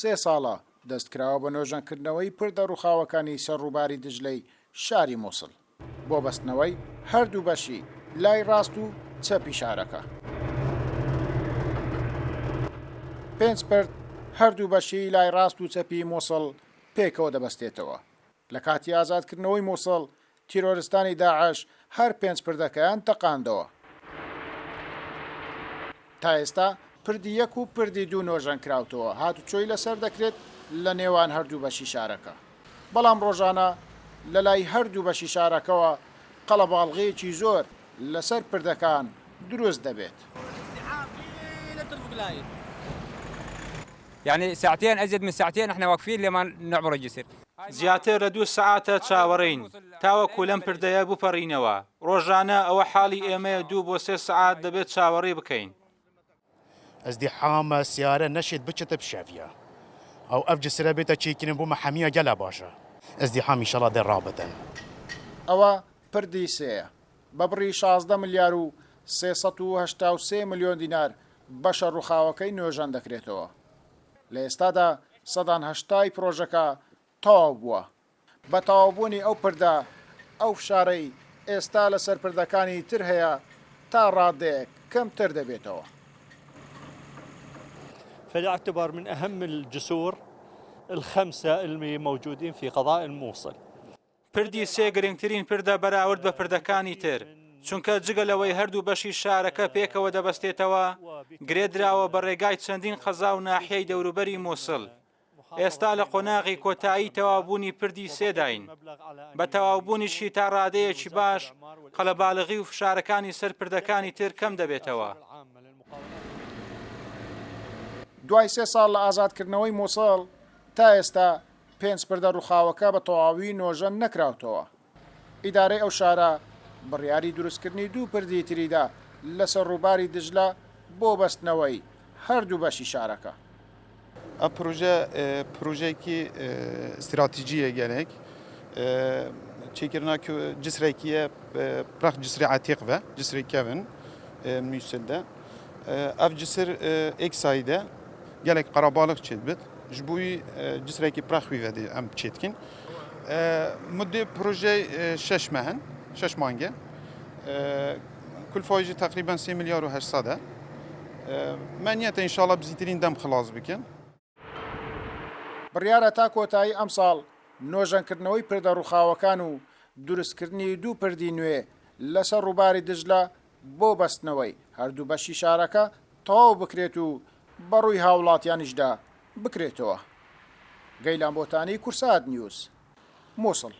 سێ ساڵە دەستکراوە بە نۆژەنکردنەوەی پردە ڕووخاوەکانی سەر ڕووباری دجلەی شاری موسڵ بۆ بەستنەوەی هەردوو بەشی لای ڕاست و چەپی شارەکە. پێنج پرد هەردوو بەشی لای ڕاست و چەپی موسڵ پێکەوە دەبەستێتەوە. لە کاتی ئازادکردنەوەی موسڵ تیرۆرستانی داعش هەر پێنج پردەکەیان تەقاندەوە. تا ئێستا پردی یەک و پردی دوو نۆژەنکراوتەوە هاتوچۆی لەسەر دەکرێت لە نێوان هەردوو بەشی شارەکە. بەڵام ڕۆژانە لەلای هەردوو بەشی شارەکەوە قەڵەباڵغییەکی زۆر لەسەر پردەکان دروست دەبێت. زیاتر لە دوو سەعاتە چاوەڕێین تاوەکو لەم پردەیە بپەڕینەوە، ڕۆژانە ئەوە حاڵی ئێمەیە دوو بۆ سێ سەعات دەبێت چاوەڕێ بکەین. ازدحامە سیارە نەشێت بچێتە پشەڤە ئەو ئەڤ جسرە بێتە چێکرن بۆ مە حەمیە گەلە باشە ازدحام ئیشەڵا دێ ڕابتن. ئەوە پردی سێیە بە بڕی 16 ملیار و 383 ملیۆن دینار بەشە ڕووخاوەکەی نۆژەن دەکرێتەوە. لە ئێستادا سەدان هەشتای پڕۆژەکە تەواو بووە. بە تەواوبوونی ئەو پردە، ئەو فشارەی ئێستا لەسەر پردەکانی تر هەیە تا ڕادەیەک کەمتر دەبێتەوە. فيعتبر من أهم الجسور الخمسة اللي موجودين في قضاء الموصل. پردی سێ گرنگترین پردە بەراورد بە پردەکانی تر، چونکە جگە لەوەی هەردوو بەشی شارەکە پێکەوە دەبەستێتەوە، گرێدراوە بە ڕێگای چەندین قەزا و ناحیەی دەوروبەری موسڵ. ئێستا لە قۆناغی کۆتایی تەواوبوونی پردی سێداین، بە تەواوبوونیشی تا ڕادەیەکی باش قەلەباڵغی و فشارەکانی سەر پردەکانی تر کەم دەبێتەوە. دوای سێ ساڵ لە ئازادکردنەوەی موسڵ، تا ئێستا پێنج پردە ڕووخاوەکە بە تەواوی نۆژەن نەکراوتەوە. ئیدارەی ئەو شارە بڕیاری دروستکردنی دوو پردی تری دا لەسەر ڕووباری دجلە بۆ بەستنەوەی هەردوو بەشی شارەکە. ئەم پروژە پروژەیەکی ستراتیجیە گەلێک چێکردنا جسرێکیە پرخ جسری عتیق ve جسری کevin Mûsilde ev cisir êk sayî de gelek qerebalix çêdibit ji bo wî cisrekî pireh wî vedê em çêdikin. Mudê projeyê şeş meh in, şeş mang e. Kulfayê jî teqrîben sê milyar û 800 e. Me niyete înşallah bi zîtirîn dem xilas bikin. بڕیارە تا کۆتایی ئەمساڵ نۆژەنکردنەوەی پردە ڕووخاوەکان و دروستکردنی دوو پردی نوێ لەسەر ڕووباری دجلە بۆ بەستنەوەی هەردوو بەشی شارەکە تەواو بکرێت و بەڕووی هاوڵاتیانیشدا بکرێتەوە. گەیلان بۆتانی، کورسات نیوز، موسڵ.